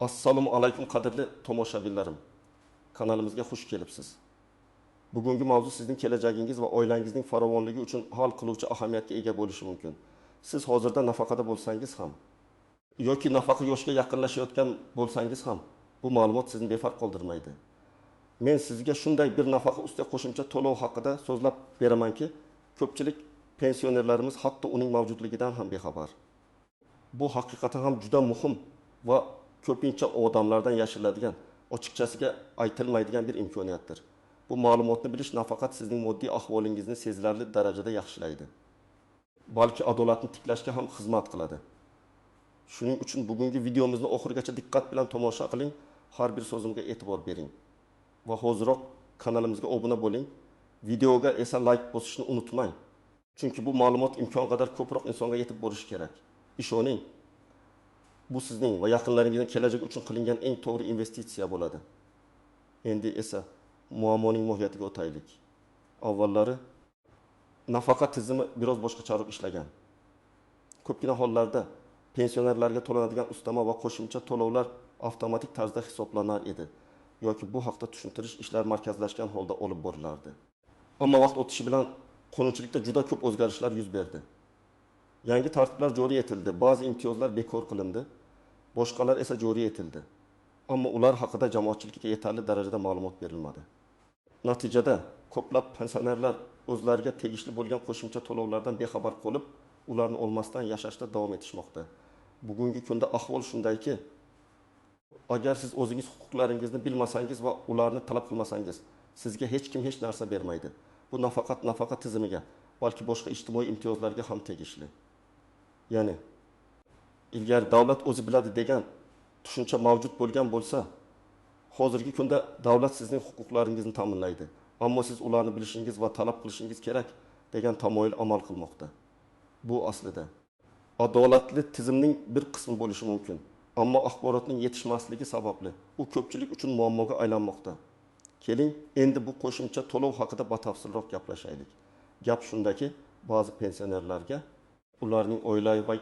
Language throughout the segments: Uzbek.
Assalomu alaykum qadrli tomoshabinlarim. Kanalimizga xush kelibsiz. Bugungi mavzu sizning kelajagingiz va oilangizning farovonligi uchun hal qiluvchi ahamiyatga ega bo'lishi mumkin. Siz hozirda nafaqada bo'lsangiz ham yoki nafaqa yoshiga yaqinlashayotgan bo'lsangiz ham bu ma'lumot sizni befarq qoldirmaydi. Men sizga shunday bir nafaqa ustiga qo'shimcha to'lov haqida so'zlab beramanki, ko'pchilik pensionerlarimiz hatto uning mavjudligidan ham bexabar. Bu haqiqatan ham juda muhim va ko'pincha odamlardan yashiriladigan, ochiqchasiga aytilmaydigan bir imkoniyatdir. Bu ma'lumotni bilish nafaqat sizning moddiy ahvolingizni sezilarli darajada yaxshilaydi, balki adolatni tiklashga ham xizmat qiladi. Shuning uchun bugungi videomizni oxirigacha diqqat bilan tomosha qiling, har bir so'zimga e'tibor bering va hoziroq kanalimizga obuna bo'ling. Videoga esa like bosishni unutmang. Chunki bu ma'lumot imkon qadar ko'proq insonga yetib borishi kerak. Ishoning, bu sizning va yaqinlaringizning kelajagi uchun qilingan eng to'g'ri investitsiya bo'ladi. Endi esa muammoning mohiyatiga o'taylik. Avvallari nafaqa tizimi biroz boshqacharoq ishlagan. Ko'pgina hollarda pensionerlarga to'lanadigan ustama va qo'shimcha to'lovlar avtomatik tarzda hisoblanar edi yoki bu haqda tushuntirish ishlar markazlashgan holda olib borilardi. Ammo vaqt o'tishi bilan qonunchilikda juda ko'p o'zgarishlar yuz berdi. Yangi tartiblar joriy etildi, ba'zi imtiyozlar bekor qilindi, boshqalar esa joriy etildi. Ammo ular haqida jamoatchilikka yetarli darajada ma'lumot berilmadi. Natijada ko'plab pensionerlar o'zlariga tegishli bo'lgan qo'shimcha to'lovlardan bexabar qolib, ularni olmasdan yashashda davom etishmoqda. Bugungi kunda ahvol shundayki, agar siz o'zingiz huquqlaringizni bilmasangiz va ularni talab qilmasangiz, sizga hech kim hech narsa bermaydi. Bu nafaqat nafaqa tizimiga, balki boshqa ijtimoiy imtiyozlarga ham tegishli. Ya'ni ilgari davlat o'zi biladi degan tushuncha mavjud bo'lgan bo'lsa, hozirgi kunda davlat sizning huquqlaringizni ta'minlaydi. Ammo siz ularni bilishingiz va talab qilishingiz kerak degan tamoyil amal qilmoqda. Bu aslida adolatli tizimning bir qismi bo'lishi mumkin. Ammo axborotning yetishmasligi sababli u ko'pchilik uchun muammoga aylanmoqda. Keling, endi bu qo'shimcha to'lov haqida batafsilroq gaplashaylik. Gap shundaki, ba'zi pensionerlarga ularning oilaviy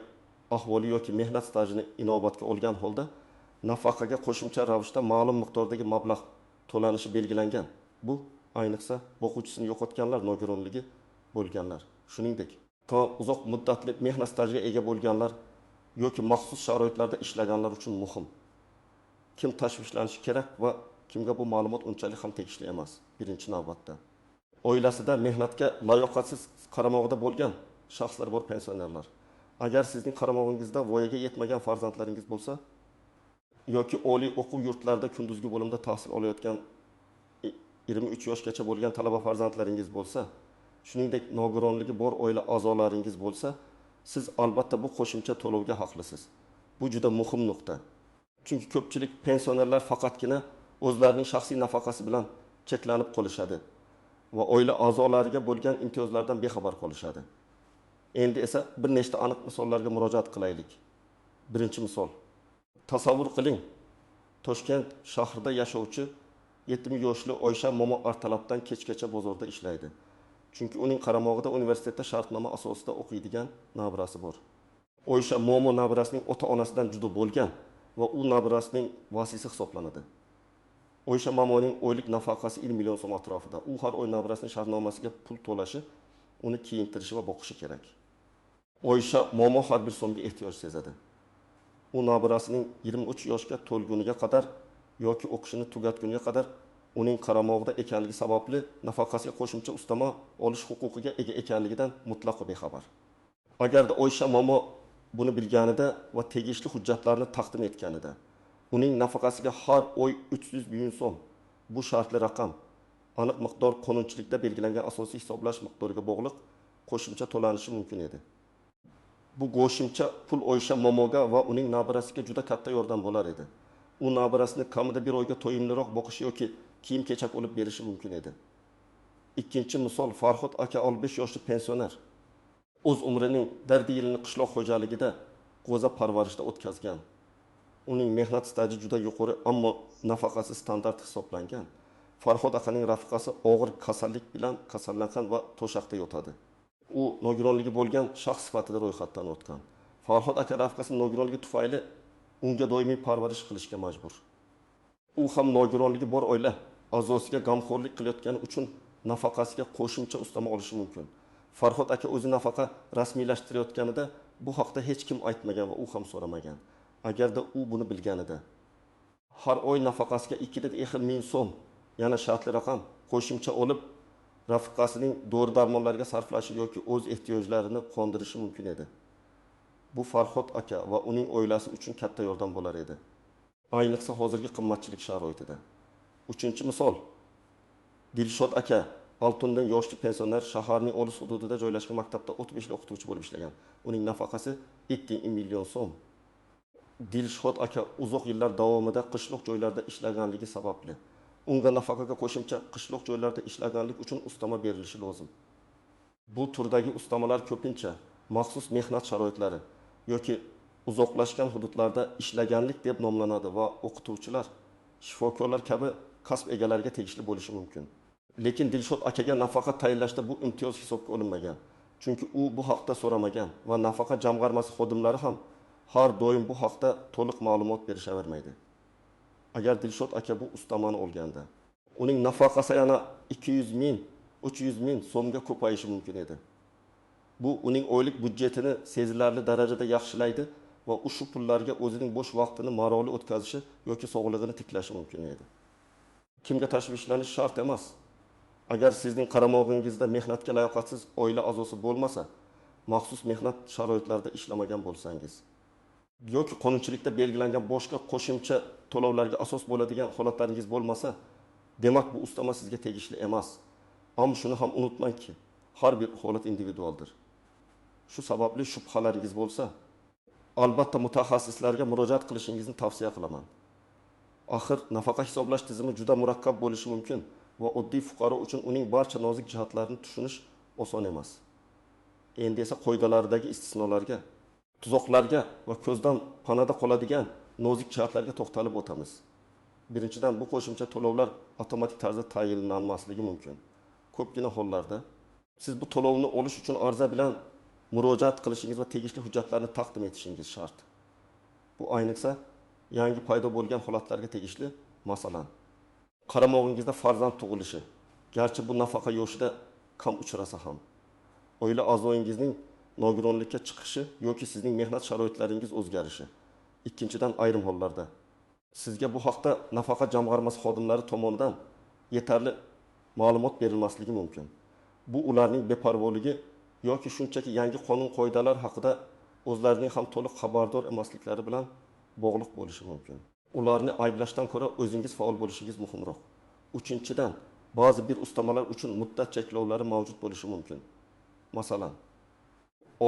ahvoli yoki mehnat stajini inobatga olgan holda nafaqaga qo'shimcha ravishda ma'lum miqdordagi mablag' to'lanishi belgilangan. Bu ayniqsa boquvchisini yo'qotganlar, nogironligi bo'lganlar, shuningdek, to uzoq muddatli mehnat stajiga ega bo'lganlar yoki maxsus sharoitlarda ishlaganlar uchun muhim. Kim tashvishlanishi kerak va kimga bu ma'lumot unchalik ham tegishli emas? Birinchi navbatda oilasida mehnatga layoqatsiz qaramog'ida bo'lgan shaxslar bor pensionerlar. Agar sizning qaramog'ingizda voyaga yetmagan farzandlaringiz bo'lsa yoki oliy o'quv yurtlarida kunduzgi bo'limda tahsil olayotgan 23 yoshgacha bo'lgan talaba farzandlaringiz bo'lsa, shuningdek nogironligi bor oila a'zolaringiz bo'lsa, siz albatta bu qo'shimcha to'lovga haqlisiz. Bu juda muhim nuqta. Chunki ko'pchilik pensionerlar faqatgina o'zlarining shaxsiy nafaqasi bilan cheklanib qolishadi va oila a'zolariga bo'lgan imtiyozlardan bexabar qolishadi. Endi esa bir nechta aniq misollarga murojaat qilaylik. Birinchi misol. Tasavvur qiling, Toshkent shahrida yashovchi 70 yoshli Oysha momo ertalabdan kechgacha bozorda ishlaydi. Chunki uning qaramog'ida universitetda shartnoma asosida o'qiydigan nabirasi bor. Oysha momo nabirasining ota-onasidan judo bo'lgan va u nabirasining vasiysi hisoblanadi. Oysha momoning oylik nafaqasi 1 million so'm atrofida. U har oy nabirasining shartnomasiga pul to'lashi, uni kiyintirishi va boqishi kerak. Oysha momo har bir so'mga ehtiyoj sezadi. U nabirasining 23 yoshga to'lguniga qadar yoki o'qishini tugatguniga qadar uning qaramog'ida ekanligi sababli nafaqasiga qo'shimcha ustama olish huquqiga ega ekanligidan mutlaqo bexabar. Agarda Oysha momo buni bilganida va tegishli hujjatlarni taqdim etganida, uning nafaqasiga har oy 300 ming so'm, bu shartli raqam, aniq miqdor qonunchilikda belgilangan asosiy hisoblash miqdoriga bog'liq qo'shimcha to'lanishi mumkin edi. Bu qo'shimcha pul Oysha momoga va uning nabirasiga juda katta yordam bo'lar edi. U nabirasini kamida bir oyga to'yimliroq boqishi yoki kiyim-kechak olib berishi mumkin edi. Ikkinchi misol, Farhod aka 65 yoshli pensioner. O'z umrining dardi yilini qishloq xo'jaligida g'o'za parvarishda o'tkazgan. Uning mehnat staji juda yuqori, ammo nafaqasi standart hisoblangan. Farhod akaning rafiqasi og'ir kasallik bilan kasallangan va to'shakda yotadi. U nogironligi bo'lgan shaxs sifatida ro'yxatdan o'tgan. Farhod aka rafiqasi nogironligi tufayli unga doimiy parvarish qilishga majbur. U ham nogironligi bor oila a'zosiga g'amxo'rlik qilayotgani uchun nafaqasiga qo'shimcha ustama olishi mumkin. Farhod aka o'zi nafaqa rasmiylashtirayotganida bu haqda hech kim aytmagan va u ham so'ramagan. Agarda u buni bilganida har oy nafaqasiga 2,5 ming so'm, yana shartli raqam qo'shimcha olib, rafiqasining dori-darmonlarga sarflashi yoki o'z ehtiyojlarini qondirishi mumkin edi. Bu Farhod aka va uning oilasi uchun katta yordam bo'lar edi. Ayniqsa hozirgi qimmatchilik sharoitida. Uchinchi misol. Dilshod aka Oltindan yoshli pensioner shaharning olis hududida joylashgan maktabda 35 yil o'qituvchi bo'lib ishlagan. Uning nafaqasi 2 million so'm. Dilshod aka uzoq yillar davomida qishloq joylarda ishlaganligi sababli unga nafaqaga qo'shimcha qishloq joylarda ishlaganlik uchun ustama berilishi lozim. Bu turdagi ustamalar ko'pincha maxsus mehnat sharoitlari yoki uzoqlashgan hududlarda ishlaganlik deb nomlanadi va o'qituvchilar, shifokorlar kabi kasb egalariga tegishli bo'lishi mumkin. Lekin Dilshod akaga nafaqa tayinlashda bu imtiyoz hisobga olinmagan. Chunki u bu haqda so'ramagan va nafaqa jamg'armasi xodimlari ham har doim bu haqda to'liq ma'lumot berishavermaydi. Agar Dilshod aka bu ustamani olganda, uning nafaqasi yana 200 ming, 300 ming so'mga ko'payishi mumkin edi. Bu uning oylik byudjetini sezilarli darajada yaxshilaydi va shu pullarga o'zining bo'sh vaqtini maroli o'tkazishi yoki sog'lig'ini tiklashi mumkin edi. Kimga tashvishlanish shart emas. Agar sizning qaramog'ingizda mehnatga layoqatsiz oila a'zosi bo'lmasa, maxsus mehnat sharoitlarida ishlamagan bo'lsangiz yoki qonunchilikda belgilangan boshqa qo'shimcha to'lovlarga asos bo'ladigan holatlaringiz bo'lmasa, demak bu ustama sizga tegishli emas. Ammo shuni ham unutmangki, har bir holat individualdir. Shu sababli shubhalaringiz bo'lsa, albatta mutaxassislarga murojaat qilishingizni tavsiya qilaman. Axir nafaqa hisoblash tizimi juda murakkab bo'lishi mumkin va oddiy fuqaro uchun uning barcha nozik jihatlarini tushunish oson emas. Endi esa qoidalardagi istisnolarga, tuzoqlarga va ko'zdan panada qoladigan nozik jihatlarga to'xtalib o'tamiz. Birinchidan, bu qo'shimcha to'lovlar avtomatik tarzda tayinlanmasligi mumkin. Ko'pgina hollarda siz bu to'lovni olish uchun arza bilan murojaat qilishingiz va tegishli hujjatlarni taqdim etishingiz shart. Bu ayniqsa yangi paydo bo'lgan holatlarga tegishli. Masalan, qaramog'ingizda farzand tug'ilishi, garchi bu nafaqa yoshida kam uchrasa ham, oila a'zoyingizning nogironlikka chiqishi yoki sizning mehnat sharoitlaringiz o'zgarishi. Ikkinchidan, ayrim hollarda sizga bu haqda nafaqa jamg'armasi xodimlari tomonidan yetarli ma'lumot berilmasligi mumkin. Bu ularning beparvoligi yoki shunchaki yangi qonun qoidalar haqida o'zlarining ham to'liq xabardor emasliklari bilan bog'liq bo'lishi mumkin. Ularni ayblashdan ko'ra o'zingiz faol bo'lishingiz muhimroq. Uchinchidan, ba'zi bir ustamalar uchun muddat cheklovlari mavjud bo'lishi mumkin. Masalan,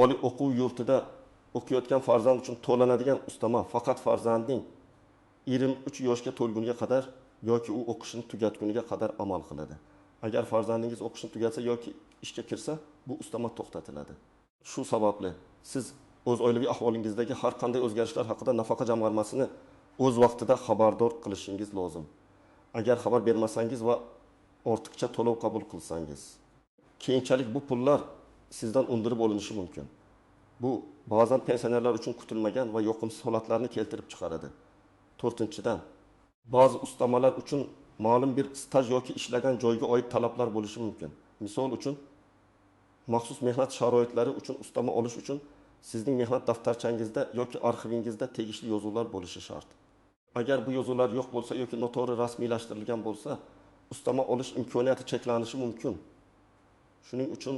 oliy o'quv yurtida o'qiyotgan farzand uchun to'lanadigan ustama faqat farzandning 23 yoshga to'lguniga qadar yoki u o'qishini tugatguniga qadar amal qiladi. Agar farzandingiz o'qishini tugatsa yoki ishga kirsa, bu ustama to'xtatiladi. Shu sababli siz o'z oilaviy ahvolingizdagi har qanday o'zgarishlar haqida nafaqa jamg'armasini o'z vaqtida xabardor qilishingiz lozim. Agar xabar bermasangiz va ortiqcha to'lov qabul qilsangiz, keyinchalik bu pullar sizdan undirib olinishi mumkin. Bu ba'zan pensionerlar uchun kutilmagan va yoqimsiz holatlarni keltirib chiqaradi. To'rtinchidan, ba'zi ustamalar uchun ma'lum bir staj yoki ishlagan joyga oid talablar bo'lishi mumkin. Misol uchun, maxsus mehnat sharoitlari uchun ustama olish uchun sizning mehnat daftarchangizda yoki arxivingizda tegishli yozuvlar bo'lishi shart. Agar bu yozuvlar yo'q bo'lsa yoki noto'g'ri rasmiylashtirilgan bo'lsa, ustama olish imkoniyati cheklanishi mumkin. Shuning uchun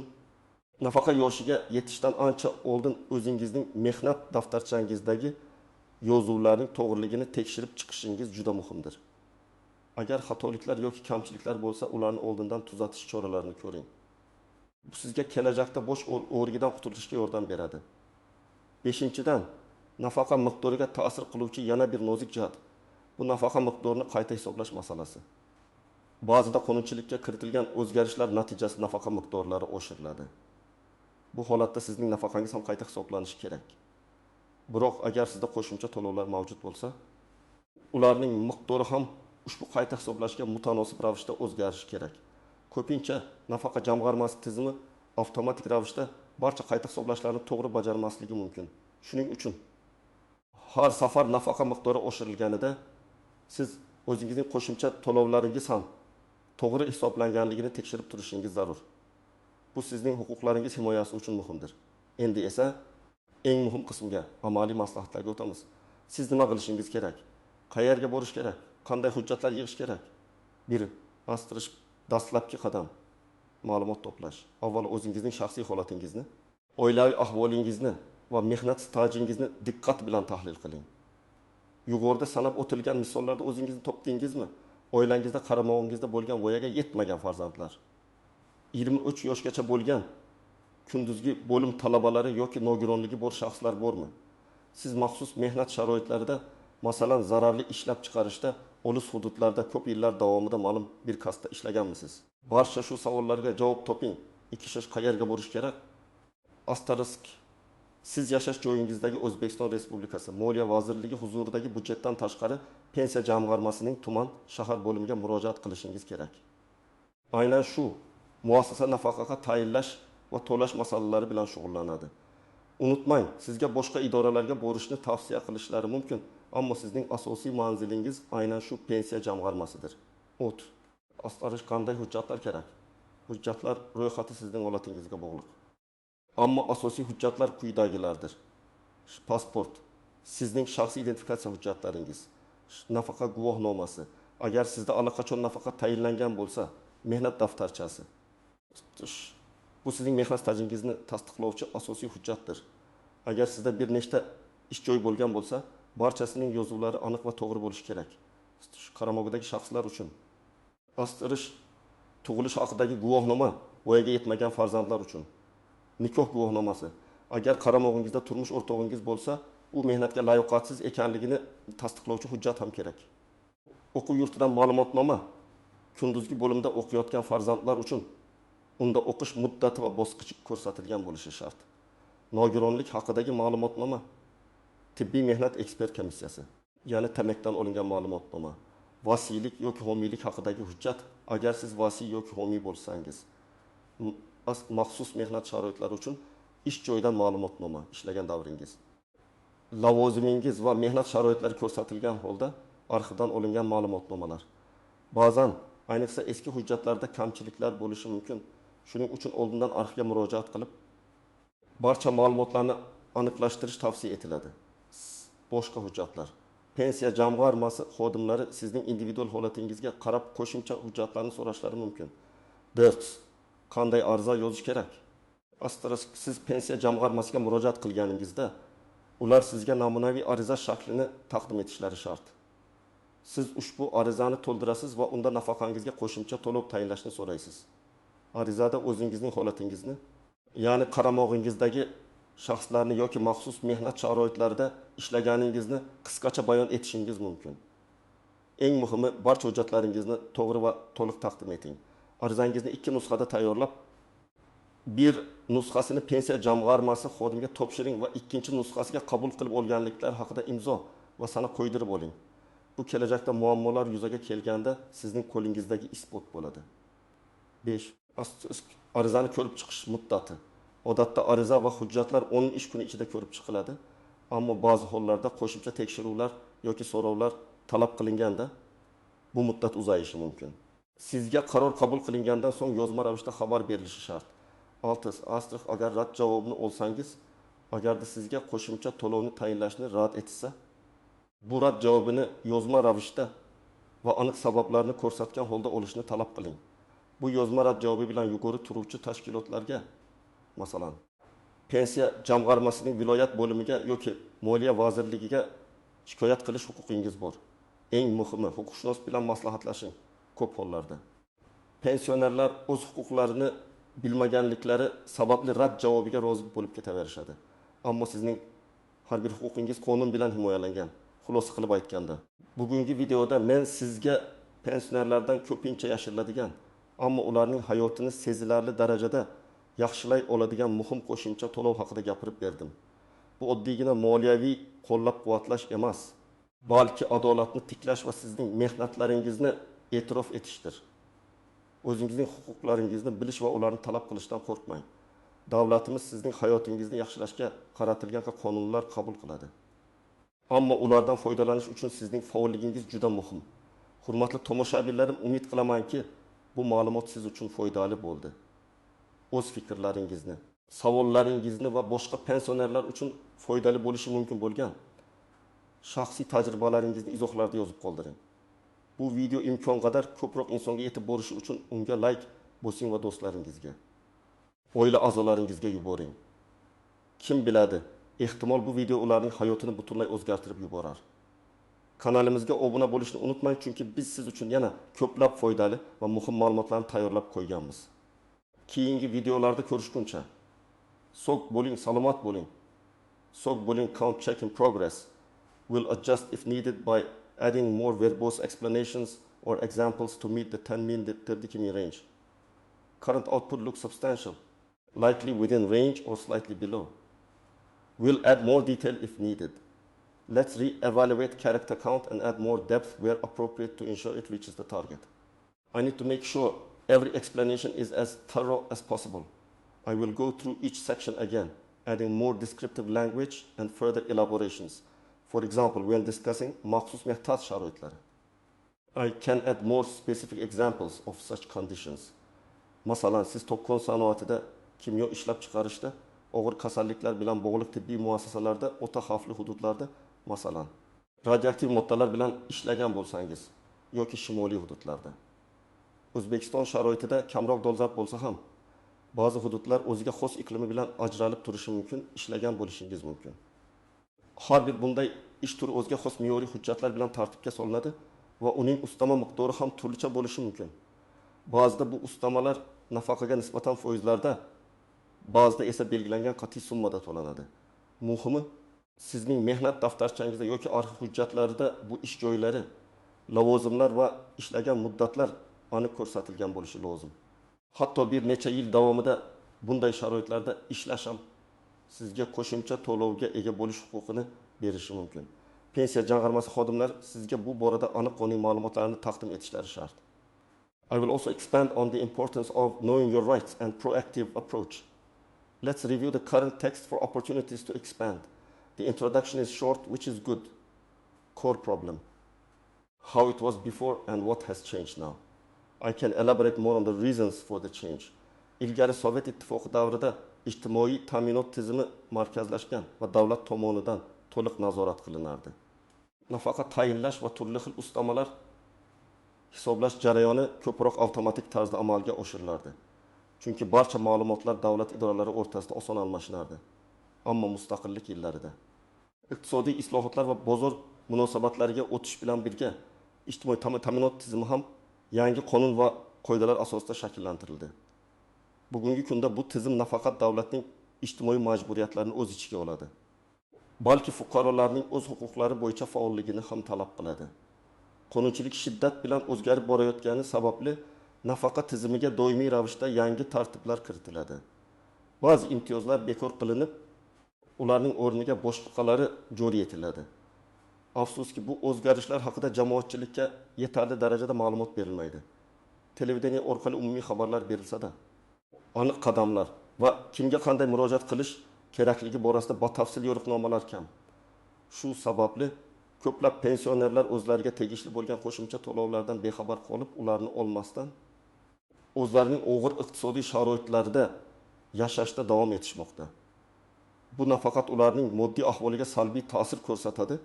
nafaqa yoshiga yetishdan ancha oldin o'zingizning mehnat daftarchangizdagi yozuvlarning to'g'riligini tekshirib chiqishingiz juda muhimdir. Agar xatoliklar yoki kamchiliklar bo'lsa, ularni oldindan tuzatish choralarini ko'ring. Bu sizga kelajakda bosh o'rgidan qutulishga yordam beradi. Beshinchidan, nafaqa miqdoriga ta'sir qiluvchi yana bir nozik jihat bu nafaqa miqdorini qayta hisoblash masalasi. Ba'zida qonunchilikka kiritilgan o'zgarishlar natijasida nafaqa miqdorlari oshiriladi. Bu holatda sizning nafaqangiz ham qayta hisoblanishi kerak. Biroq agar sizda qo'shimcha to'lovlar mavjud bo'lsa, ularning miqdori ham ushbu qayta hisoblashga mutanosib ravishda o'zgarishi kerak. Ko'pincha nafaqa jamg'armasi tizimi avtomatik ravishda barcha qayta hisoblashlarni to'g'ri bajarmasligi mumkin. Shuning uchun Har safar nafaqa miqdori oshirilganida siz o'zingizning qo'shimcha to'lovlaringiz ham to'g'ri hisoblanganligini tekshirib turishingiz zarur. Bu sizning huquqlaringiz himoyasi uchun muhimdir. Endi esa eng muhim qismga, amaliy maslahatlarga o'tamiz. Siz nima qilishingiz kerak? Qayerga borish kerak? Qanday hujjatlar yig'ish kerak? Bir, bastirish dastlabki qadam ma'lumot to'plash. Avval o'zingizning shaxsiy holatingizni, oilaviy ahvolingizni va mehnat stajingizni diqqat bilan tahlil qiling. Yuqorida sanab o'tilgan misollarda o'zingizni topdingizmi? Oilangizda qaramog'ingizda bo'lgan voyaga yetmagan farzandlar, 23 yoshgacha bo'lgan kunduzgi bo'lim talabalari yoki nogironligi bor shaxslar bormi? Siz maxsus mehnat sharoitlarida, masalan, zararli ishlab chiqarishda, olis hududlarda ko'p yillar davomida ma'lum bir kasbda ishlaganmisiz? Barcha shu savollarga javob toping. Ikki shash qayerga borish kerak? Asterisk. Siz yashash joyingizdagi O'zbekiston Respublikasi Moliya vazirligi huzuridagi byudjetdan tashqari pensiya jamg'armasining tuman shahar bo'limiga murojaat qilishingiz kerak. Aynan shu muassasa nafaqaga tayinlash va to'lash masalalari bilan shug'ullanadi. Unutmang, sizga boshqa idoralarga borishni tavsiya qilishlari mumkin, ammo sizning asosiy manzilingiz aynan shu pensiya jamg'armasidir. O't. Asterisk qanday hujjatlar kerak? Hujjatlar ro'yxati sizning holatingizga bog'liq. Ammo asosiy hujjatlar quyidagilardir. Pasport, sizning shaxsiy identifikatsiya hujjatlaringiz, nafaqa guvohnomasi, agar sizda allaqachon nafaqa tayinlangan bo'lsa, mehnat daftarchasi. Bu sizning mehnat stajingizni tasdiqlovchi asosiy hujjatdir. Agar sizda bir nechta ish joyi bo'lgan bo'lsa, barchasining yozuvlari aniq va to'g'ri bo'lishi kerak. Qaramog'idagi shaxslar uchun. Asterisk tug'ilish haqidagi guvohnoma voyaga yetmagan farzandlar uchun. Nikoh guvohnomasi. Agar qaramog'ingizda turmush o'rtog'ingiz bo'lsa, u mehnatga layoqatsiz ekanligini tasdiqlovchi hujjat ham kerak. O'quv yurtidan ma'lumotnoma kunduzgi bo'limda o'qiyotgan farzandlar uchun unda o'qish muddati va bosqichi ko'rsatilgan bo'lishi shart. Nogironlik haqidagi ma'lumotnoma, tibbiy mehnat ekspert komissiyasi, ya'ni TMEKdan olingan ma'lumotnoma, vasiylik yoki homiylik haqidagi hujjat, agar siz vasiy yoki homiy bo'lsangiz, maxsus mehnat sharoitlari uchun ish joyidan ma'lumotnoma, ishlagan davringiz, lavozimingiz va mehnat sharoitlari ko'rsatilgan holda arxivdan olingan ma'lumotnomalar. Ba'zan, ayniqsa eski hujjatlarda kamchiliklar bo'lishi mumkin. Shuning uchun oldindan arxivga murojaat qilib, barcha ma'lumotlarni aniqlashtirish tavsiya etiladi. Boshqa hujjatlar. Pensiya jamg'armasi xodimlari sizning individual holatingizga qarab qo'shimcha hujjatlarni so'rashlari mumkin. 4. Qanday ariza yozish kerak? Asterisk, siz pensiya jamg'armasiga murojaat qilganingizda, ular sizga namunaviy ariza shaklini taqdim etishlari shart. Siz ushbu arizani to'ldirasiz va unda nafaqangizga qo'shimcha to'lov tayinlashni so'raysiz. Arizada o'zingizning holatingizni, ya'ni qaramog'ingizdagi shaxslarni yoki maxsus mehnat sharoitlarida ishlaganingizni qisqacha bayon etishingiz mumkin. Eng muhimi, barcha hujjatlaringizni to'g'ri va to'liq taqdim eting. Arizangizni 2 nusxada tayyorlab, bir nusxasini pensiya jamg'armasi xodimiga topshiring va ikkinchi nusxasiga qabul qilib olganliklar haqida imzo va sana qo'ydirib oling. Bu kelajakda muammolar yuzaga kelganda sizning qo'lingizdagi isbot bo'ladi. 5. Arizani ko'rib chiqish muddati. Odatda ariza va hujjatlar 10 ish kuni ichida ko'rib chiqiladi. Ammo ba'zi hollarda qo'shimcha tekshiruvlar yoki so'rovlar talab qilinganda bu muddat uzayishi mumkin. Sizga qaror qabul qilingandan so'ng yozma ravishda xabar berilishi shart. 6. Asterisk, agar rad javobini olsangiz, agarda sizga qo'shimcha to'lovni tayinlashni rad etsa, bu rad javobini yozma ravishda va aniq sabablarni ko'rsatgan holda olishni talab qiling. Bu yozma rad javobi bilan yuqori turuvchi tashkilotlarga, masalan, pensiya jamg'armasining viloyat bo'limiga yoki Moliya vazirligiga shikoyat qilish huquqingiz bor. Eng muhimi, huquqshunos bilan maslahatlashing ko'p hollarda. Pensionerlar o'z huquqlarini bilmaganliklari sababli rad javobiga rozi bo'lib ketaverishadi. Ammo sizning har bir huquqingiz qonun bilan himoyalangan. Xulosa qilib aytganda, bugungi videoda men sizga pensionerlardan ko'pincha yashiriladigan, ammo ularning hayotini sezilarli darajada yaxshilay oladigan muhim qo'shimcha to'lov haqida gapirib berdim. Bu oddiygina moliyaviy qo'llab-quvvatlash emas, balki adolatni tiklash va sizning mehnatlaringizni e'tirof etishdir. O'zingizning huquqlaringizni bilish va ularni talab qilishdan qo'rqmang. Davlatimiz sizning hayotingizni yaxshilashga qaratilgan qonunlar qabul qiladi. Ammo ulardan foydalanish uchun sizning faolligingiz juda muhim. Hurmatli tomoshabinlarim, umid qilamanki, bu ma'lumot siz uchun foydali bo'ldi. O'z fikrlaringizni, savollaringizni va boshqa pensionerlar uchun foydali bo'lishi mumkin bo'lgan shaxsiy tajribalaringizni izohlarda yozib qoldiring. Bu video imkon qadar ko'proq insonga yetib borishi uchun unga like bosing va do'stlaringizga, oila a'zolaringizga yuboring. Kim biladi, ehtimol bu video ularning hayotini butunlay o'zgartirib yuborar. Kanalimizga obuna bo'lishni unutmang, chunki biz siz uchun yana ko'plab foydali va muhim ma'lumotlarni tayyorlab qo'yganmiz. Keyingi videolarda ko'rishguncha sog' bo'ling, salomat bo'ling. Sog' bo'ling count check in progress. Will adjust if needed by adding more verbose explanations or examples to meet the 10 min 32 min range. Current output looks substantial, likely within range or slightly below. We'll add more detail if needed. Let's re-evaluate character count and add more depth where appropriate to ensure it reaches the target. I need to make sure every explanation is as thorough as possible. I will go through each section again, adding more descriptive language and further elaborations. For example, when discussing maxsus mehnat sharoitlari, I can add more specific examples of such conditions. Masalan, siz tokkon sanoatida, kimyo ishlab chiqarishda, og'ir kasalliklar bilan bog'liq tibbiy muassasalarda, o'ta xavfli hududlarda, masalan, radioaktiv moddalar bilan ishlagan bo'lsangiz yoki shimoliy hududlarda. O'zbekiston sharoitida kamroq dolzarb bo'lsa ham, ba'zi hududlar o'ziga xos iqlimi bilan ajralib turishi mumkin, ishlagan bo'lishingiz mumkin. Har bir bunday ish turi o'ziga xos me'yoriy hujjatlar bilan tartibga solinadi va uning ustama miqdori ham turlicha bo'lishi mumkin. Ba'zida bu ustamalar nafaqaga nisbatan foizlarda, ba'zida esa belgilangan qat'iy summada to'lanadi. Muhimi, sizning mehnat daftarchangizda yoki arxiv hujjatlarida bu ish joylari, lavozimlar va ishlagan muddatlar aniq ko'rsatilgan bo'lishi lozim. Hatto bir necha yil davomida bunday sharoitlarda ishlash ham sizga qo'shimcha to'lovga ega bo'lish huquqini berishi mumkin. Pensiya jamg'armasi xodimlari sizga bu borada aniq qonuniy ma'lumotlarni taqdim etishlari shart. I will also expand on the importance of knowing your rights and proactive approach. Let's review the current text for opportunities to expand. The introduction is short, which is good. Core problem: how it was before and what has changed now. I can elaborate more on the reasons for the change. Ilgari Sovet Ittifoqi davrida ijtimoiy ta'minot tizimi markazlashgan va davlat tomonidan to'liq nazorat qilinardi. Nafaqa tayinlash va turli xil ustamalar hisoblash jarayoni ko'proq avtomatik tarzda amalga oshirilardi. Chunki barcha ma'lumotlar davlat idoralari o'rtasida oson almashinardi. Ammo mustaqillik yillarida iqtisodiy islohotlar va bozor munosabatlariga o'tish bilan birga ijtimoiy ta'minot tizimi ham yangi qonun va qoidalar asosida shakllantirildi. Bugungi kunda bu tizim nafaqat davlatning ijtimoiy majburiyatlarini o'z ichiga oladi, balki fuqarolarning o'z huquqlari bo'yicha faolligini ham talab qiladi. Qonunchilik shiddat bilan o'zgarib borayotgani sababli nafaqa tizimiga doimiy ravishda yangi tartiblar kiritiladi. Ba'zi imtiyozlar bekor qilinib, ularning o'rniga boshqalari joriy etiladi. Afsuski, bu o'zgarishlar haqida jamoatchilikka yetarli darajada ma'lumot berilmaydi. Televideniye orqali umumiy xabarlar berilsa-da, aniq qadamlar va kimga qanday murojaat qilish kerakligi borasida batafsil yo'riqnomalar kam. Shu sababli ko'plab pensionerlar o'zlariga tegishli bo'lgan qo'shimcha to'lovlardan bexabar qolib, ularni olmasdan o'zlarining og'ir iqtisodiy sharoitlarida yashashda davom etishmoqda. Bu nafaqat ularning moddiy ahvoliga salbiy ta'sir ko'rsatadi,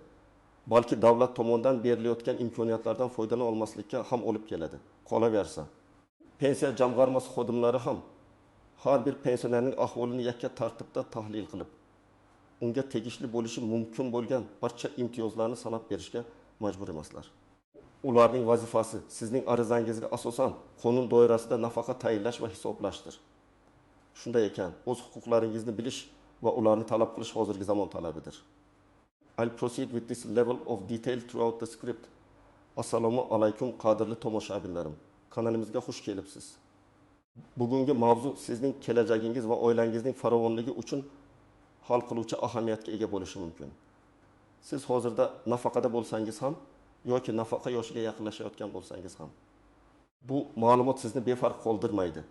balki davlat tomonidan berilayotgan imkoniyatlardan foydalana olmaslikka ham olib keladi. Qolaversa, pensiya jamg'armasi xodimlari ham har bir pensionerning ahvolini yakka tartibda tahlil qilib, unga tegishli bo'lishi mumkin bo'lgan barcha imtiyozlarni sanab berishga majbur emaslar. Ularning vazifasi sizning arizangizga asosan qonun doirasida nafaqa tayinlash va hisoblashdir. Shunday ekan, o'z huquqlaringizni bilish va ularni talab qilish hozirgi zamon talabidir. I'll proceed with this level of detail throughout the script. Assalomu alaykum qadrli tomoshabinlarim. Kanalimizga xush kelibsiz. Bugungi mavzu sizning kelajagingiz va oilangizning farovonligi uchun hal qiluvchi ahamiyatga ega bo'lishi mumkin. Siz hozirda nafaqada bo'lsangiz ham yoki nafaqa yoshiga yaqinlashayotgan bo'lsangiz ham bu ma'lumot sizni befarq qoldirmaydi.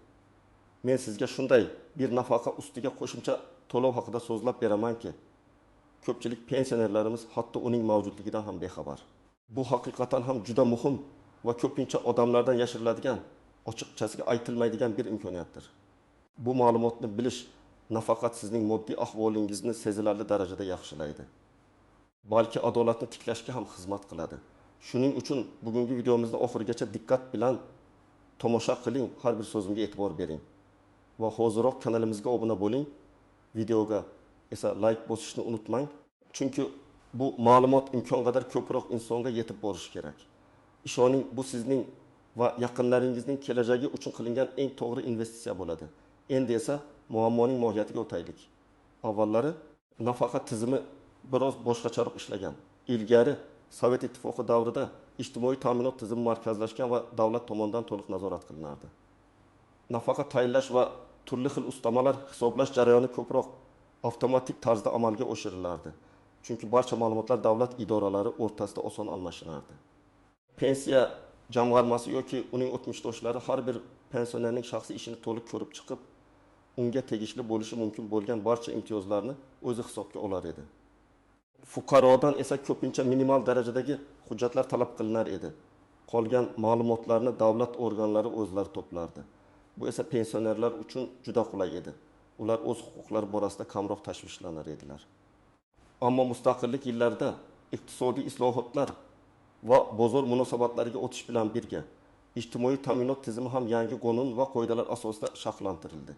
Men sizga shunday bir nafaqa ustiga qo'shimcha to'lov haqida so'zlab beramanki, Ko'pchilik pensionerlarimiz hatto uning mavjudligidan ham bexabar. Bu haqiqatan ham juda muhim va ko'pincha odamlardan yashiriladigan, ochiqchasiga aytilmaydigan bir imkoniyatdir. Bu ma'lumotni bilish nafaqat sizning moddiy ahvolingizni sezilarli darajada yaxshilaydi, balki adolatni tiklashga ham xizmat qiladi. Shuning uchun bugungi videomizni oxirigacha diqqat bilan tomosha qiling, har bir so'zimga e'tibor bering va hoziroq kanalimizga obuna bo'ling. Videoga esa like bosishni unutmang, chunki bu ma'lumot imkon qadar ko'proq insonga yetib borishi kerak. Ishoning, bu sizning va yaqinlaringizning kelajagi uchun qilingan eng to'g'ri investitsiya bo'ladi. Endi esa muammoning mohiyatiga o'taylik. Avvallari nafaqa tizimi biroz boshqacharoq ishlagan. Ilgari Sovet Ittifoqi davrida ijtimoiy ta'minot tizimi markazlashgan va davlat tomonidan to'liq nazorat qilinardi. Nafaqa tayinlash va turli xil ustamalar hisoblash jarayoni ko'proq avtomatik tarzda amalga oshirilardi. Chunki barcha ma'lumotlar davlat idoralari o'rtasida oson almashinardi. Pensiya jamg'armasi yoki uning o'tmishdoshlari har bir pensionerning shaxsiy ishini to'liq ko'rib chiqib, unga tegishli bo'lishi mumkin bo'lgan barcha imtiyozlarni o'zi hisobga olar edi. Fuqarodan esa ko'pincha minimal darajadagi hujjatlar talab qilinar edi. Qolgan ma'lumotlarni davlat organlari o'zlari to'plardi. Bu esa pensionerlar uchun juda qulay edi. Ular o'z huquqlari borasida kamroq tashvishlanar edilar. Ammo mustaqillik yillarida iqtisodiy islohotlar va bozor munosabatlariga o'tish bilan birga ijtimoiy ta'minot tizimi ham yangi qonun va qoidalar asosida shakllantirildi.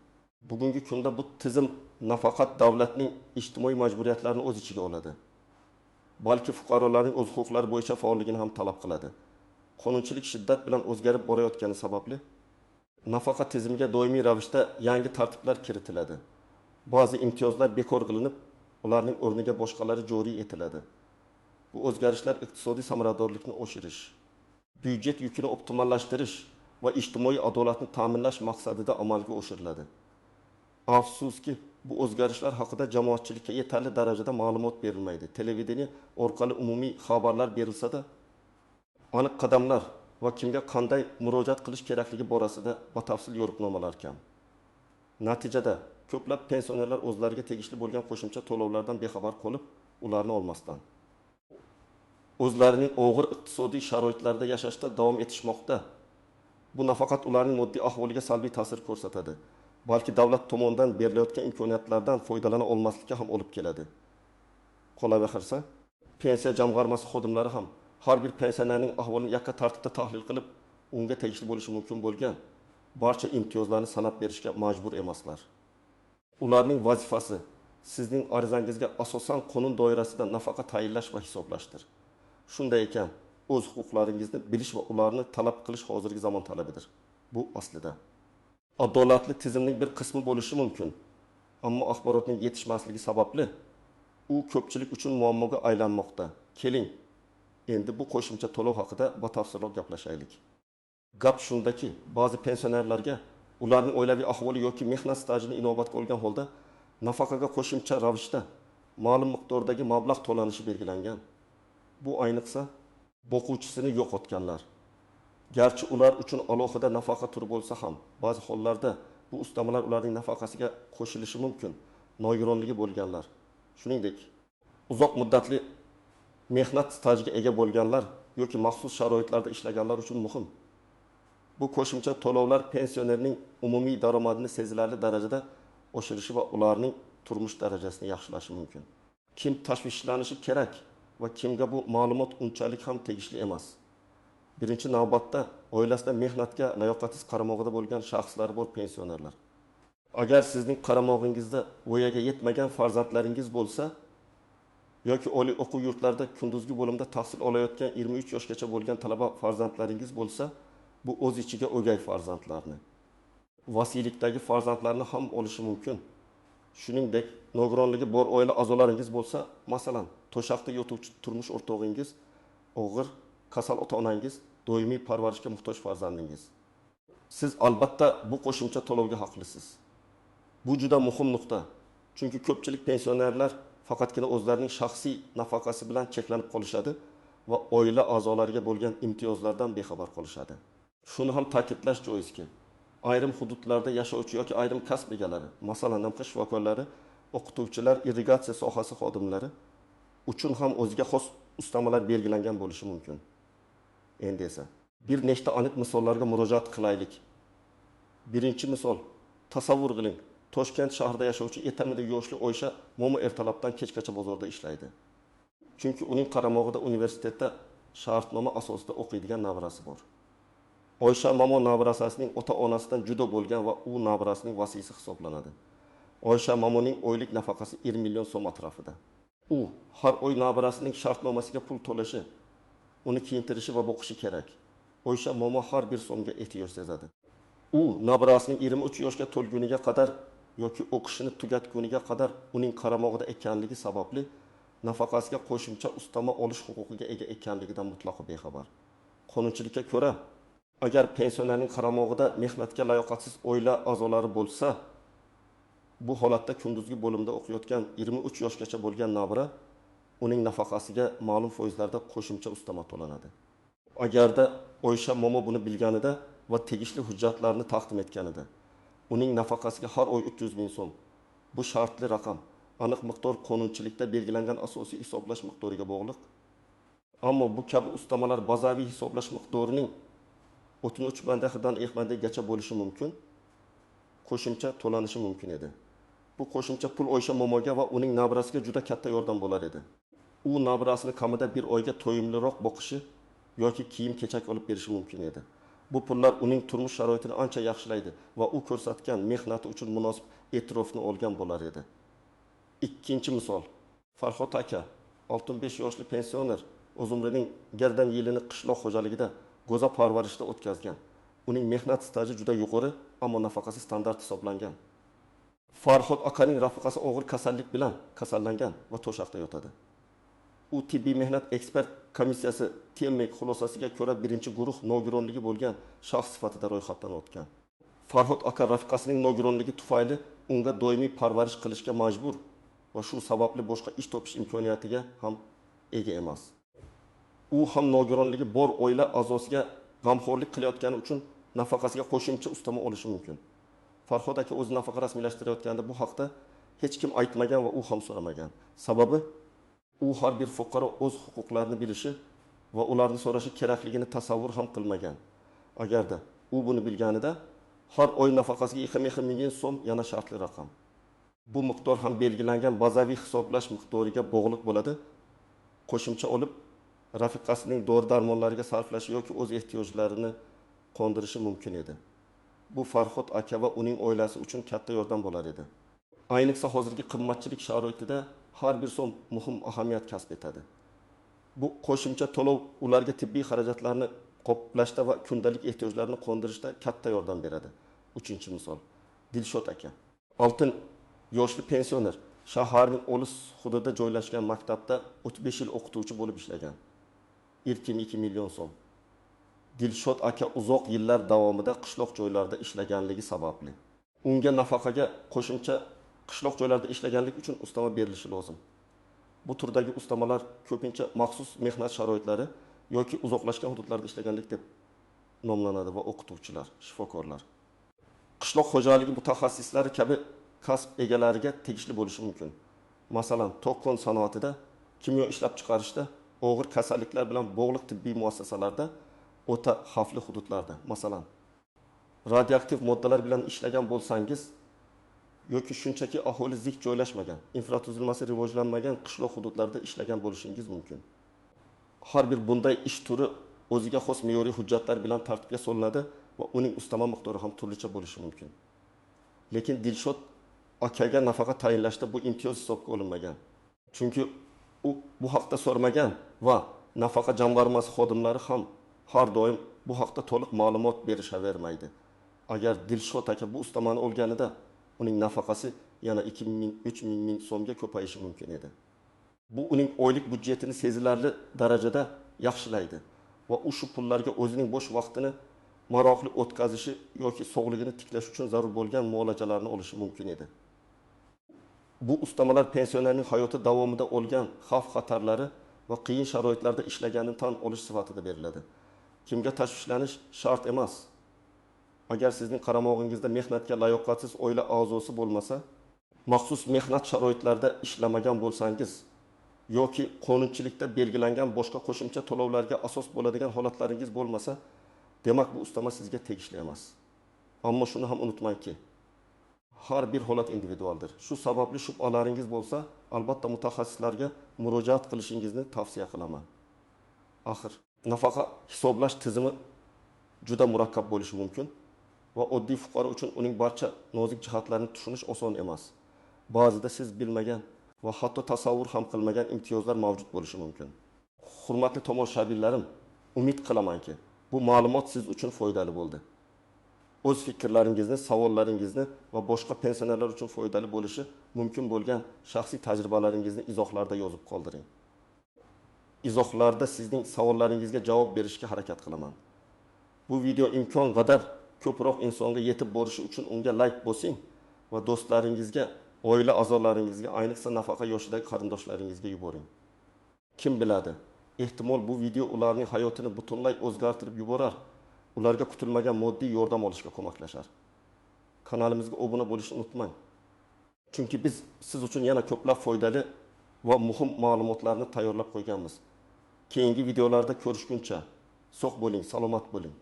Bugungi kunda bu tizim nafaqat davlatning ijtimoiy majburiyatlarini o'z ichiga oladi, balki fuqarolarning o'z huquqlari bo'yicha faolligini ham talab qiladi. Qonunchilik shiddat bilan o'zgarib borayotgani sababli nafaqa tizimiga doimiy ravishda yangi tartiblar kiritiladi. Ba'zi imtiyozlar bekor qilinib, ularning o'rniga boshqalari joriy etiladi. Bu o'zgarishlar iqtisodiy samaradorlikni oshirish, byudjet yukini optimallashtirish va ijtimoiy adolatni ta'minlash maqsadida amalga oshiriladi. Afsuski, bu o'zgarishlar haqida jamoatchilikka yetarli darajada ma'lumot berilmaydi. Televideniye orqali umumiy xabarlar berilsa-da, aniq qadamlar va kimga qanday murojaat qilish kerakligi borasida batafsil yo'riqnomalar kam. Natijada ko'plab pensionerlar o'zlariga tegishli bo'lgan qo'shimcha to'lovlardan bexabar qolib, ularni olmasdan o'zlarining og'ir iqtisodiy sharoitlarda yashashda davom etishmoqda. Bu nafaqat ularning moddiy ahvoliga salbiy ta'sir ko'rsatadi, balki davlat tomonidan berilayotgan imkoniyatlardan foydalana olmaslikka ham olib keladi. Qolaversa, pensiya jamg'armasi xodimlari ham har bir pensionerning ahvolini yakka tartibda tahlil qilib, unga tegishli bo'lishi mumkin bo'lgan barcha imtiyozlarni sanab berishga majbur emaslar. Ularning vazifasi sizning arizangizga asosan qonun doirasida nafaqa tayinlash va hisoblashdir. Shunday ekan, o'z huquqlaringizni bilish va ularni talab qilish hozirgi zamon talabidir. Bu aslida adolatli tizimning bir qismi bo'lishi mumkin, ammo axborotning yetishmasligi sababli u ko'pchilik uchun muammoga aylanmoqda. Keling, endi bu qo'shimcha to'lov haqida batafsilroq gaplashaylik. Gap shundaki, ba'zi pensionerlarga ularning oilaviy ahvoli yoki mehnat stajini inobatga olgan holda nafaqaga qo'shimcha ravishda ma'lum miqdordagi mablag' to'lanishi belgilangan. Bu ayniqsa boquvchisini yo'qotganlar. Garchi ular uchun alohida nafaqa turi bo'lsa ham, ba'zi hollarda bu ustamalar ularning nafaqasiga qo'shilishi mumkin. Nogironligi bo'lganlar, shuningdek, uzoq muddatli mehnat stajiga ega bo'lganlar yoki maxsus sharoitlarda ishlaganlar uchun muhim. Bu qo'shimcha to'lovlar pensionerning umumiy daromadini sezilarli darajada oshirishi va ularning turmush darajasini yaxshilashi mumkin. Kim tashvishlanishi kerak va kimga bu ma'lumot unchalik ham tegishli emas? Birinchi navbatda oilasida mehnatga layoqatsiz qaramog'ida bo'lgan shaxslar bor pensionerlar. Agar sizning qaramog'ingizda voyaga yetmagan farzandlaringiz bo'lsa yoki oliy o'quv yurtlarida kunduzgi bo'limda tahsil olayotgan 23 yoshgacha bo'lgan talaba farzandlaringiz bo'lsa, bu o'z ichiga o'gay farzandlarni, vasiylikdagi farzandlarni ham olishi mumkin. Shuningdek, nogironligi bor oila a'zolaringiz bo'lsa, masalan, to'shaqda yotuvchi turmush o'rtog'ingiz, og'ir kasal ota-onangiz, doimiy parvarishga muhtoj farzandingiz. Siz albatta bu qo'shimcha to'lovga haqlisiz. Bu juda muhim nuqta. Chunki ko'pchilik pensionerlar faqatgina o'zlarining shaxsiy nafaqasi bilan cheklanib qolishadi va oila a'zolariga bo'lgan imtiyozlardan bexabar qolishadi. Shuni ham ta'kidlash joizki, ayrim hududlarda yashovchi yoki ayrim kasb egalari, masalan, shifokorlari, o'qituvchilar, irrigatsiya sohasi xodimlari uchun ham o'ziga xos ustamalar belgilangan bo'lishi mumkin. Endi esa bir nechta aniq misollarga murojaat qilaylik. Birinchi misol, tasavvur qiling. Toshkent shahrida yashovchi etamida yoshli Oysha momo ertalabdan kechgacha bozorda ishlaydi. Chunki uning qaramog'ida universitetda shartnoma asosida o'qiydigan navrasi bor. Oysha momo navrasasining ota-onasidan judo bo'lgan va u navrasining vasiysi hisoblanadi. Oysha momoning oylik nafaqasi 1 million so'm atrofida. U har oy navrasining shartnomasiga pul to'lashi, uni kiyintirishi va boqishi kerak. Oysha momo har bir so'mga ehtiyoj sezadi. U navrasining 23 yoshga to'lguniga qadar yoki o'qishini tugatguniga qadar uning qaramog'ida ekanligi sababli nafaqasiga qo'shimcha ustama olish huquqiga ega ekanligidan mutlaqo bexabar. Qonunchilikka ko'ra, agar pensionerning qaramog'ida mehnatga layoqatsiz oila a'zolari bo'lsa, bu holatda kunduzgi bo'limda o'qiyotgan 23 yoshgacha bo'lgan navra uning nafaqasiga ma'lum foizlarda qo'shimcha ustama to'lanadi. Agarda Oysha momo buni bilganida va tegishli hujjatlarni taqdim etganida, uning nafaqasiga har oy 300 ming so'm. Bu shartli raqam, aniq miqdor qonunchilikda belgilangan asosiy hisoblash miqdoriga bog'liq. Ammo bu kabi ustamalar bazaviy hisoblash miqdorining 33,1 dan bo'lishi mumkin, qo'shimcha to'lanishi mumkin edi. Bu qo'shimcha pul Oysha momoga va uning navrasiga juda katta yordam bo'lar edi. U navrasini kamida bir oyga to'yimliroq boqishi yoki kiyim-kechak olib berishi mumkin edi. Bu pullar uning turmush sharoitini ancha yaxshilaydi va u ko'rsatgan mehnati uchun munosib e'tirofni olgan bo'lar edi. Ikkinchi misol, Farhod aka, 65 yoshli pensioner, o'z umrining gardan yilini qishloq xo'jaligida go'za parvarishda o'tkazgan. Uning mehnat staji juda yuqori, ammo nafaqasi standart hisoblangan. Farhod akaning rafiqasi og'ir kasallik bilan kasallangan va to'shakda yotadi. U tibbiy mehnat ekspert komissiyasi TMEK xulosasiga ko'ra birinchi guruh nogironligi bo'lgan shaxs sifatida ro'yxatdan o'tgan. Farhod aka rafiqasining nogironligi tufayli unga doimiy parvarish qilishga majbur va shu sababli boshqa ish topish imkoniyatiga ham ega emas. U ham nogironligi bor oila a'zosiga g'amxo'rlik qilayotgani uchun nafaqasiga qo'shimcha ustama olishi mumkin. Farhod aka o'zi nafaqa rasmiylashtirayotganda bu haqda hech kim aytmagan va u ham so'ramagan. Sababi, u har bir fuqaro o'z huquqlarini bilishi va ularni so'rashi kerakligini tasavvur ham qilmagan. Agarda u buni bilganida har oy nafaqasiga 22 ming so'm yana shartli raqam. Bu miqdor ham belgilangan bazaviy hisoblash miqdoriga bog'liq bo'ladi. Qo'shimcha olib rafiqasining dori-darmonlariga sarflashi yoki o'z ehtiyojlarini qondirishi mumkin edi. Bu Farhod aka va uning oilasi uchun katta yordam bo'lar edi. Ayniqsa hozirgi qimmatchilik sharoitida har bir so'm muhim ahamiyat kasb etadi. Bu qo'shimcha to'lov ularga tibbiy xarajatlarni qoplashda va kundalik ehtiyojlarini qondirishda katta yordam beradi. Uchinchi misol, Dilshod aka. 6 yoshli pensioner, shaharning olis hududida joylashgan maktabda 35 yil o'qituvchi bo'lib ishlagan. 2 million so'm. Dilshod aka uzoq yillar davomida qishloq joylarida ishlaganligi sababli unga nafaqaga qo'shimcha qishloq joylarda ishlaganlik uchun ustama berilishi lozim. Bu turdagi ustamalar ko'pincha maxsus mehnat sharoitlari yoki uzoqlashgan hududlarda ishlaganlik deb nomlanadi va o'qituvchilar, shifokorlar, qishloq xo'jaligi mutaxassislari kabi kasb egalariga tegishli bo'lishi mumkin. Masalan, to'q-kon sanoatida, kimyo ishlab chiqarishda, og'ir kasalliklar bilan bog'liq tibbiy muassasalarda, o'ta xavfli hududlarda, masalan, radioaktiv moddalar bilan ishlagan bo'lsangiz yoki shunchaki aholi zich joylashmagan, infratuzilmasi rivojlanmagan qishloq hududlarda ishlagan bo'lishingiz mumkin. Har bir bunday ish turi o'ziga xos me'yoriy hujjatlar bilan tartibga solinadi va uning ustama miqdori ham turlicha bo'lishi mumkin. Lekin Dilshod akaga nafaqa tayinlashda bu imtiyoz hisobga olinmagan. Chunki u bu haqda so'ramagan va nafaqa jamg'armasi xodimlari ham har doim bu haqda to'liq ma'lumot berishavermaydi. Agar Dilshod aka bu ustamani olganida uning nafaqasi yana 2000-3000 ming so'mga ko'payishi mumkin edi. Bu uning oylik byudjetini sezilarli darajada yaxshilaydi va u shu pullarga o'zining bo'sh vaqtini maroqli o'tkazishi yoki sog'lig'ini tiklash uchun zarur bo'lgan muolajalarni olishi mumkin edi. Bu ustamalar pensionerning hayoti davomida olgan xavf-xatarlari va qiyin sharoitlarda ishlaganini tan olish sifatida beriladi. Kimga tashvishlanish shart emas. Agar sizning qaramog'ingizda mehnatga layoqatsiz oila a'zosi bo'lmasa, maxsus mehnat sharoitlarida ishlamagan bo'lsangiz yoki qonunchilikda belgilangan boshqa qo'shimcha to'lovlarga asos bo'ladigan holatlaringiz bo'lmasa, demak bu ustama sizga tegishli emas. Ammo shuni ham unutmangki, har bir holat individualdir. Shu sababli shubhalaringiz bo'lsa, albatta mutaxassislarga murojaat qilishingizni tavsiya qilaman. Axir, nafaqa hisoblash tizimi juda murakkab bo'lishi mumkin va oddiy fuqaro uchun uning barcha nozik jihatlarini tushunish oson emas. Ba'zida siz bilmagan va hatto tasavvur ham qilmagan imtiyozlar mavjud bo'lishi mumkin. Hurmatli tomoshabinlarim, umid qilamanki, bu ma'lumot siz uchun foydali bo'ldi. O'z fikrlaringizni, savollaringizni va boshqa pensionerlar uchun foydali bo'lishi mumkin bo'lgan shaxsiy tajribalaringizni izohlarda yozib qoldiring. Izohlarda sizning savollaringizga javob berishga harakat qilaman. Bu video imkon qadar ko'proq insonga yetib borishi uchun unga like bosing va do'stlaringizga, oila a'zolaringizga, ayniqsa nafaqa yoshidagi qarindoshlaringizga yuboring. Kim biladi, ehtimol bu video ularning hayotini butunlay o'zgartirib yuborar, ularga kutilmagan moddiy yordam olishga ko'maklashar. Kanalimizga obuna bo'lishni unutmang. Chunki biz siz uchun yana ko'plab foydali va muhim ma'lumotlarni tayyorlab qo'yganmiz. Keyingi videolarda ko'rishguncha sog' bo'ling, salomat bo'ling.